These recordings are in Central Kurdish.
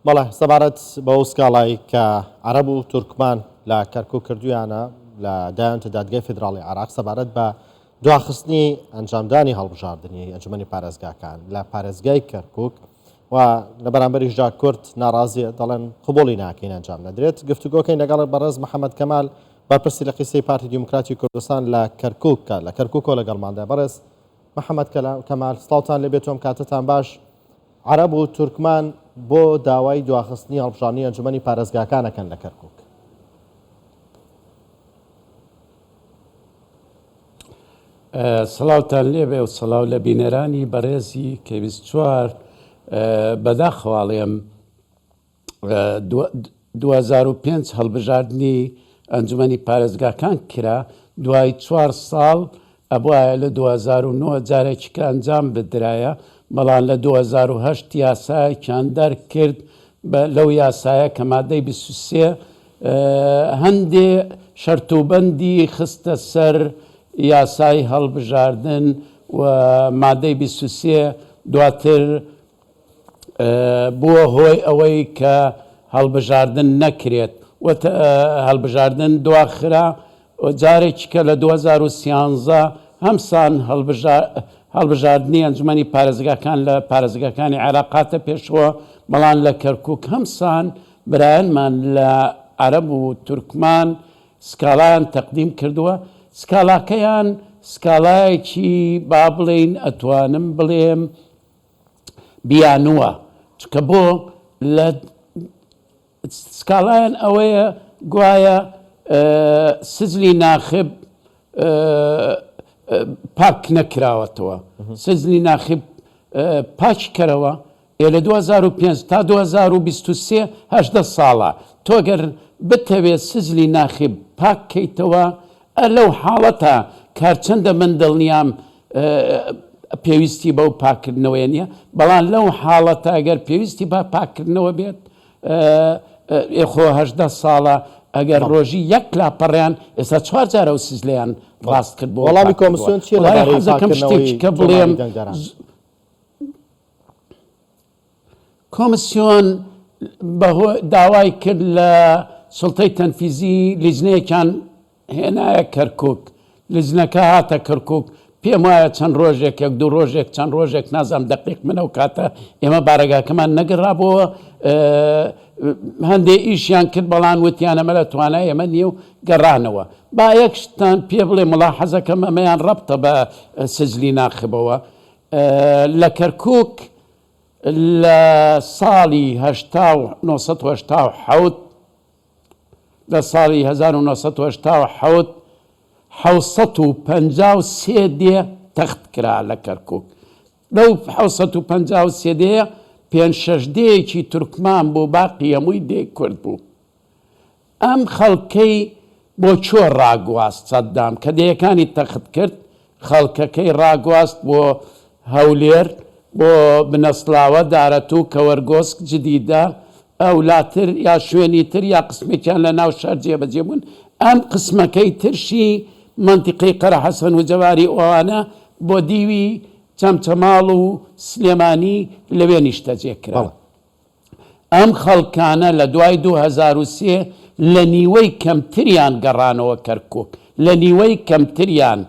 بەڵێ، سەبارەت بەو سکاڵای کە عەرەب و تورکمان لە کەرکوک کردویانە لە دایانتە دادگای فیدراڵی عێراق سەبارەت بە دواخستنی ئەنجامدانی هەڵبژاردنی ئەنجومەنی پارێزگاکان لە پارێزگای کەرکوک و لە بەرامبەریشدا کورد ناڕازیە دەڵێن قبوڵی ناکەین ئەنجام نەدرێت گفتوگۆکەین لەگەڵ بەڕێز محەممەد کەمال بەرپرسی لقی سێی پارتی دیموکراتی کوردستان لە کەرکوک کە لە کەرکوکەوە لەگەڵماندا بەڕێز محەممەد کەمال سڵاوتان لێبێت و ئەم کاتەتان باش عەرەب و تورکمان بۆ داوای دواخستنی هەڵبژاردنی ئەنجومەنی پارێزگاکان ئەکەن لە کەرکوک؟ سڵاوتان لێبێ و سڵاو لە بینەرانی بەڕێزی کەی 24 بەداخەوە ئەڵێم 2005 هەڵبژاردنی ئەنجومەنی پارێزگاکان کرا دوای چوار ساڵ ئەبوایە لە 2009 جارێکی کە ئەنجام بدرایە بەڵام لە 2008 یاسایەکیان دەرکرد لەو یاسایە کە مادەی 23 هەندێ شەرتوبەندی خستە سەر یاسای هەڵبژاردن و مادەی 23 دواتر بووە هۆی ئەوەی کە هەڵبژاردن نەکرێت و هەڵبژاردن دواخرا و جارێکی کە لە 2013 هەمسان هەڵبژاردنی ئەنجومەنی پارێزگاکان لە پارێزگاکانی عێراق هاتە پێشەوە، بەڵام لە کەرکوک هەمسان برایانمان لە عەرەب و تورکمان سکاڵایان تەقدیم کردووە، سکاڵاکەیان سکاڵایەکی با بڵێین ئەتوانم بڵێم بیانووە چونکە بۆ لە سکاڵایان ئەوەیە گوایە سجلی ناخب پاک نەکراوەتەوە سجلی ناخب پاک کەرەوە ئێ لە 2005 تا 2023 هەژدە ساڵە تۆ گەر بتەوێت سجلی ناخب پاک کەیتەوە ئە لەو حاڵەتە کار چەندە من دڵنیام پێویستی بەو پاککردنەوەیە نییە بەڵام لەو حاڵەتە ئەگەر پێویستی بە پاککردنەوە بێت ئێ خۆ 18 ساڵە ئەگەر ڕۆژی یەک لاپەڕیان ئێستا چوار جارە و سزلیان ڕاست کرد بۆ وەڵامی کۆمسیۆن چییە لەبارەی پاککردنەوەی کە بڵێم کۆمسیۆن بەهۆ داوای کرد لە سوڵتەی تەنفیزی لیجنەیەکیان هێنایە کەرکوک، لیجنەکە هاتە کەرکوک، پێم وایە چەند ڕۆژێک یەک دوو ڕۆژێک چەند ڕۆژێک نازانم دەقیق من ئەو کاتە ئێمە بارەگاکەمان نەگەڕابەوە هەندێ ئیشیان کرد بەڵام وتیان ئەمە لە توانای ئێمە نییە و گەڕانەوە. با یەک شتتان پێ بڵێم مڵاحەزەکەم ئەمەیان ڕەبتە بە سجلی ناخبەوە لە کەرکوک لە ساڵی 1987 لە ساڵی 1987 753 دێ تەخت کرا لە کەرکوک. لەو 753 دێیە پێنج شەش دێیەکی تورکمان بوو باقی هەمووی دێی کورد بوو. ئەم خەڵکەی بۆ کوێ ڕاگواست سەدام کە دێیەکانی تەخت کرد خەڵکەکەی ڕاگواست بۆ هەولێر بۆ بنەسڵاوە دارەتوو کەوەرگۆسک جدیدە ئەولاتر یا شوێنی تر یا قسمێکیان لە ناو شار جێبەجێ بوون ئەم قسمەکەی ترشی مەنتیقەی قەرەحەسەن و جەواری ئەوانە بۆ دیوی چەمچەماڵ و سلێمانی لەوێ نیشتەجێ کران. ئەم خەڵکانە لە دوای 2003 لە نیوەی کەمتریان گەڕانەوە کەرکوک، لە نیوەی کەمتریان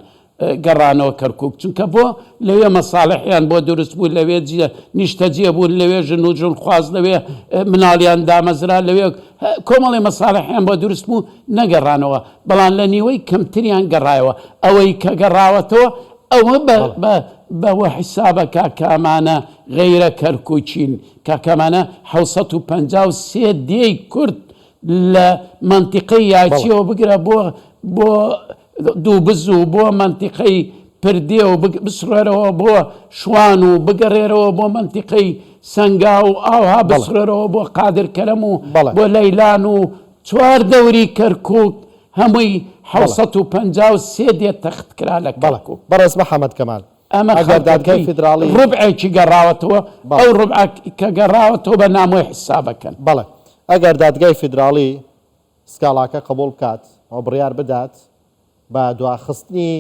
گەڕانەوە کەرکوک، چونکە بۆ لەوێ مەساڵحیان بۆ دروست بوو، لەوێ نیشتەجێ بوون، لەوێ ژن و ژنخواز، لەوێ مناڵیان دامەزرا، لەوێ کۆمەڵی مەساڵحیان بۆ دروست بوو، نەگەڕانەوە، بەڵام لە نیوەی کەمتریان گەڕایەوە، ئەوەی کە گەڕاوەتەوە ئەوە بەوە حیسابە کاکە ئەمانە غەیرە کەرکوکین کاکە ئەمانە 753 دێی کورد لە مەنتیقەی یاچیەوە بگرە بۆ بۆ دووبز و بۆ مەنتیقەی پردێ و بسڕێرەوە بۆ شوان و بگەڕێرەوە بۆ مەنتیقەی سەنگا و ئاوها بسڕێرەوە بۆ قادر کەرەم و بۆ لەیلان و چوار دەوری کەرکوک هەمووی 753 دێ تەخت کرا لە کەرکوک. بەڕێز محەمەد کەمال، ئەمە ئەگەر دادگای خەڵکەکەی فیدراڵی. ڕوبعێکی گەڕاوەتەوە، ئەو ڕوبعە کە گەڕاوەتەوە بە نامۆی حسابەکەن. بەڵێ ئەگەر دادگای فیدراڵی سکاڵاکە قبوڵ بکات و بڕیار بدات بە دواخستنی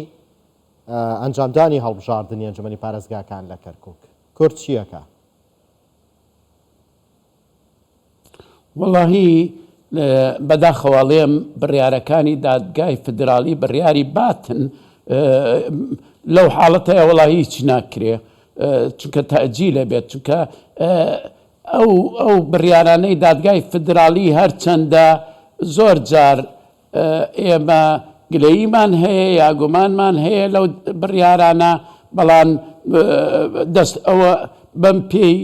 ئەنجامدانی هەڵبژاردنی ئەنجومەنی پارێزگاکان لە کەرکوک، کورد چییەکە؟ وەڵاهی بەداخەوە ئەڵێم بڕیارەکانی دادگای فیدراڵی بڕیاری باتن لەو حاڵەتەیە وەڵاهی هیچ ناکرێ چونکە تەئجیلە بێت چونکە ئەو ئەو بڕیارانەی دادگای فیدراڵی هەرچەندە زۆر جار ئێمە گلەییمان هەیە یا گومانمان هەیە لەو بڕیارانە، بەڵام دەست ئەوە بەم پێی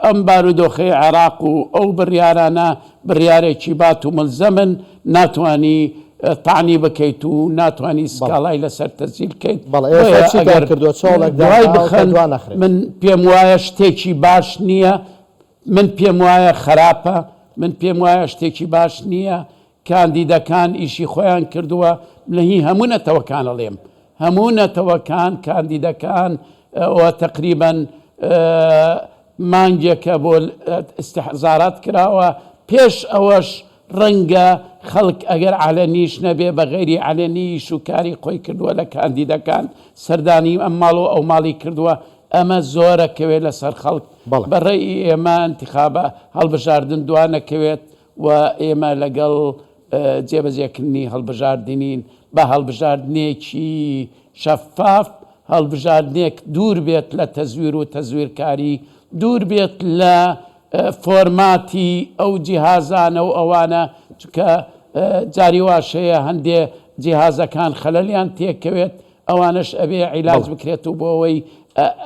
ئەم بارودۆخەی عێراق و ئەو بڕیارانە بڕیارێکی بات و ملزەمن، ناتوانی تەعنی بکەیت و ناتوانی سکاڵای لەسەر تەسجیل بکەیت. بۆیە ئەگەر دوای بخەن من پێم وایە شتێکی باش نییە. من پێم وایە خەراپە، من پێم وایە شتێکی باش نییە، کاندیدەکان ئیشی خۆیان کردووە، لە هی هەموو نەتەوەکان ئەڵێم، هەموو نەتەوەکان کاندیدەکان ئەوە تەقریبەن مانگێکە بۆ ئیستحزارات کراوە، پێش ئەوەش ڕەنگە خەڵک ئەگەر عەلەنیش نەبێ بە غەیری عەلەنی ئیش و کاری خۆی کردووە لە کاندیدەکان سەردانی ئەم ماڵ و ئەو ماڵی کردووە، ئەمە زۆر ئەکەوێت لەسەر خەڵک، بەڵێ. بە ڕەئی ئێمە ئینتخابە هەڵبژاردن دوا نەکەوێت و ئێمە لەگەڵ جێبەجێکردنی هەڵبژاردنین بە هەڵبژاردنێکی شەفاف، هەڵبژاردنێک دوور بێت لە تەزویر و تەزویرکاری، دوور بێت لە فۆرماتی ئەو جیهازانە و ئەوانە، چونکە جاری واش هەیە هەندێ جیهازەکان خەلەلیان تێکەوێت ئەوانەش ئەبێ عیلاج بکرێت و بۆ ئەوەی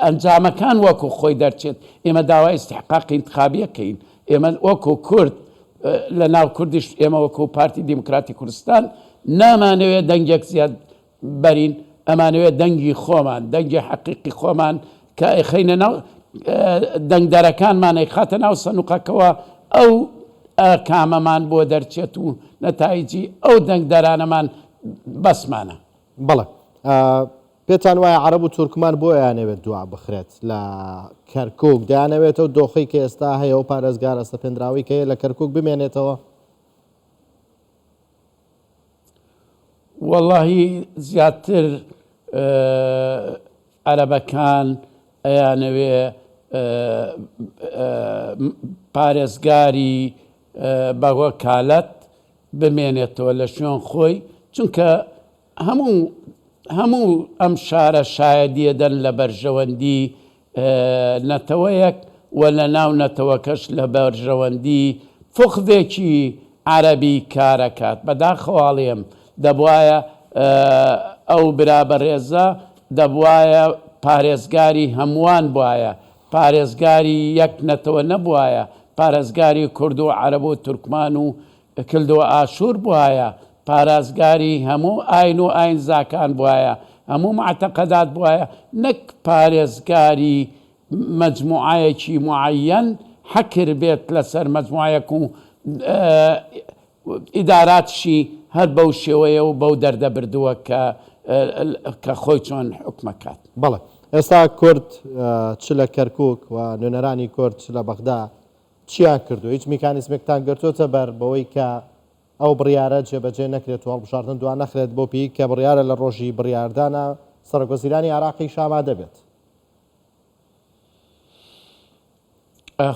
ئەنجامەکان وەکو خۆی دەرچێت ئێمە داوای ئیستحقاقی ئینتخابی ئەکەین ئێمە وەکو کورد لە ناو کوردیش ئێمە وەکو پارتی دیموکراتی کوردستان نامانەوێت دەنگێک زیاد بەرین ئەمانەوێت دەنگی خۆمان دەنگی حەقیقی خۆمان کە ئەیخەینە ناو دەنگدەرەکانمان ئەیخاتە ناو سەنوقەکەوە ئەو ئاکامەمان بۆ دەرچێت و نەتایجی ئەو دەنگدەرانەمان بەسمانە. بەڵێ. پێتان وایە عەرەب و تورکمان بۆ ئەیانەوێت دوا بخرێت لە کەرکوک؟ دەیانەوێت ئەو دۆخەی کە ئێستا هەیە و پارێزگارە سەپێندراوەی کە هەیە لە کەرکوک بمێنێتەوە؟ وەڵاهی زیاتر عەرەبەکان ئەیانەوێ پارێزگاری بە وەکالەت بمێنێتەوە لە شوێن خۆی چونکە هەموو هەموو ئەم شارە شایەدیەدەن لە بەرژەوەندی نەتەوەیەک و لە ناو نەتەوەکەش لە بەرژەوەندی فوخذێکی عەرەبی کارەکات بەداخەوە ئەڵێم دەبوایە ئەو برا بەڕێزە دەبوایە پارێزگاری هەمووان بوایە پارێزگاری یەک نەتەوە نەبوایە، پارێزگاری کورد و عەرەب و تورکمان و کلد و ئاشور بوایە، پارازگاری هەموو ئاین و ئاینزاکان بوایە، هەموو موعتەقەدات بوایە، نەک پارێزگاری مەجموعەیەکی موعەیەن حەکر بێت لەسەر مەجموعەیەک و ئیداراتشی هەر بەو شێوەیە و بەو دەردە بردووە کە کە خۆی چۆن حوکمەکات. بەڵێ ئێستا کورد چ لە کەرکوک و نوێنەرانی کورد چ لە بەغدا چیان کردووە؟ هیچ میکانیزمێکتان گرتووەتە بەر بەوەی کە ئەو بڕیارە جێبەجێ نەکرێت و هەڵبژاردن دوا نەخرێت بۆ پێی کە بڕیارە لە ڕۆژی بڕیاردانا سەرۆکوەزیرانی عێراقیش ئامادە بێت؟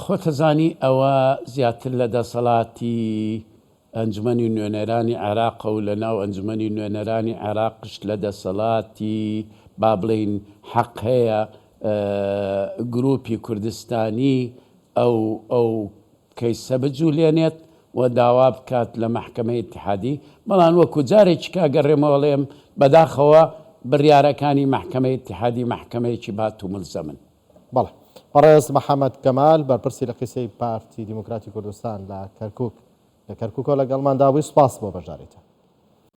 خۆت ئەزانی ئەوە زیاتر لە دەسەڵاتی ئەنجومەنی نوێنەرانی عێراقە و لە ناو ئەنجومەنی نوێنەرانی عێراقش لە دەسەڵاتی با بڵێین حەق هەیە گروپی کوردستانی ئەو ئەو کەیسە بجولێنێت و داوا بکات لە مەحکەمەی ئیتحادی بەڵام وەکو جارێکی کە ئەگەڕێمەوە ئەڵێم بەداخەوە بڕیارەکانی مەحکەمەی ئیتحادی مەحکەمەیەکی بات و ملزەمن. بەڵێ بەڕێز محەمەد کەمال بەرپرسی لقی سێی پارتی دیموکراتی کوردستان لە کەرکوک لە کەرکوکەوە لەگەڵماندا بووی سوپاس بۆ بەشداریتان.